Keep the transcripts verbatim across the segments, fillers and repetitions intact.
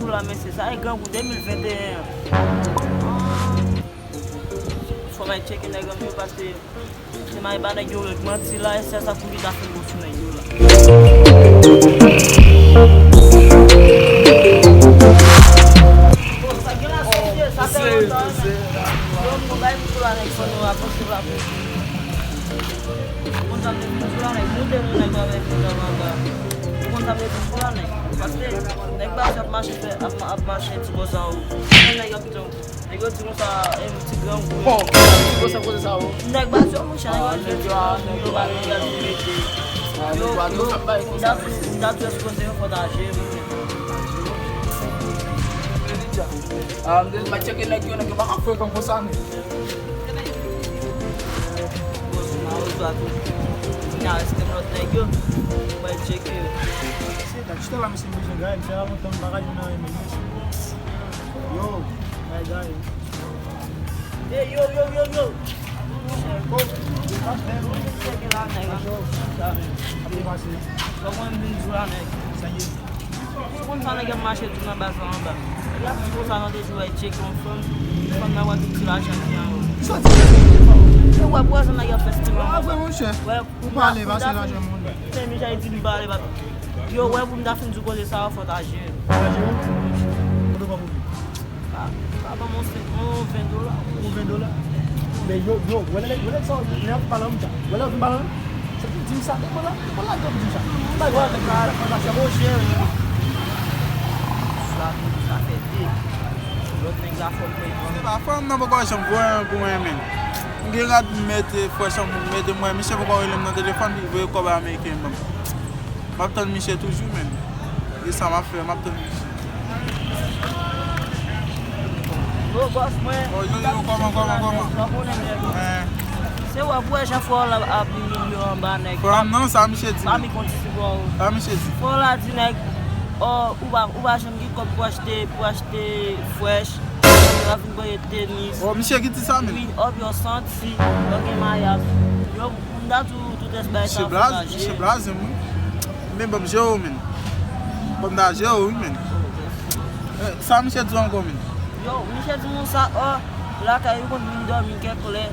Pou la, mesye, sa e grangou de mil venteyen an. Fò m al tcheke nèg yo, paske se may ba nèg yo règ manti la, e sèl sa pou li ta fè bon sou nèg yo la. Bon, sa gen la sosye, sa fè lontan. Yo, mwen bay pou la nèg fò nou avanse la. Ou konn sa m te di sou la nèg, moute nou nèg avèk nou nan manda. Ou konn sa m te di sou la nèg. Paske nèg ba ap mache fè, ap, ap mache ti konsa ou. Nèg ap di, nèg yo di konsa, e ti grangou. Bon, ti konsa koze sa ou. Nèg ba yo mouche, nèg yo di ti grangou, yo ba nèg ap mete. Yo, yo, m ta di, m ta di yo sipoze yo fò ta jere. Ah, m te di, m a tcheke nèg yo, nèg yo pa ka frekan konsa, men. Bon, sou Mawozo a tou. Kounya reste lòt nèg yo. Mwen tcheke yo. Se ta chita la, mesye, m bezwen gaye, m fè a lontan, m pa ka jwenn anyen, men, mesye. Yo, gaye, gaye. Ey, yo, yo, yo, yo. Chèf, oh, pa fè, non. Chèf, la, nèg la. Sa, men. Ap pase. Sa mwen vin di la, nèg. Sa ye. Ou konn sa nèg ap mache tou nan baz la anba. Nèg ap di konsa nan de jou ay tcheke yon fanm. Fanm nan wè tout ti lajan ki anwo. Sa di. E w ap wè jan nèg ap fè stiman. Ah, vre, monchè. Ou pale, pase lajan moun. Men Michel di m pale, pa. Yo, wè pou m ta fin di koze sa, fò ta jere. Ta jere? Kote w pran pou li? Pa, pa ban m yon ven dola. Yon ven dola? Men yo, yo, wè lè, wè lè sa, lè ap pale an m ta. Wè lè ap pale an m. Se pou di m sa, depi la, depi la, depi di m sa. M bay wè nèg la, fè sa, se bon, jere. Sa, sa fè de. Lòt nèg la fò l pran. Se pa fanm nan poko janm voye pou mwen, men. M gen rad m mete, frè chanm m mete, m wè misye poko rele m nan telefòn, li voye kòb ameriken ban m. M ap tann misye toujou, men. E sa m ap fè, m ap tann misye. Yo, bòs mwen. Oh, yo, yo, kòman, kòman, kòman? Mwen konnen nèg yo. Eh. Se wè pou wè jan frè w la ap imilye w anba nèg. Frè m nan, sa misye di. Pa mi konti sou frè w. Sa misye di. Frè w la di nèg, oh, ou pa, ou pa janm gen kòb pou achte, pou achte fresh. Ou pa vin voye tenis. Oh, misye ki di sa, men. Wi, oh, yo santi, yo gen mayas. Yo, m ta di w tout espè sa. Misye blaze, misye blaze, wi. Men ban m jere w, men. Ban m ta jere w, wi, men. Eh, sa misye di w ankò, men? Yo, misye di nou sa, oh, lakay ou konn vin dòmi kèk lè.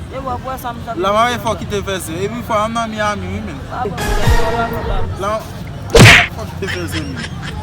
E w ap wè sa misye ap di. La m ap fò kite fè zen. Epi fò m nan Miami, wi, men. Pa bon, fò la, fò la. La m ap fò kite fè zen, men.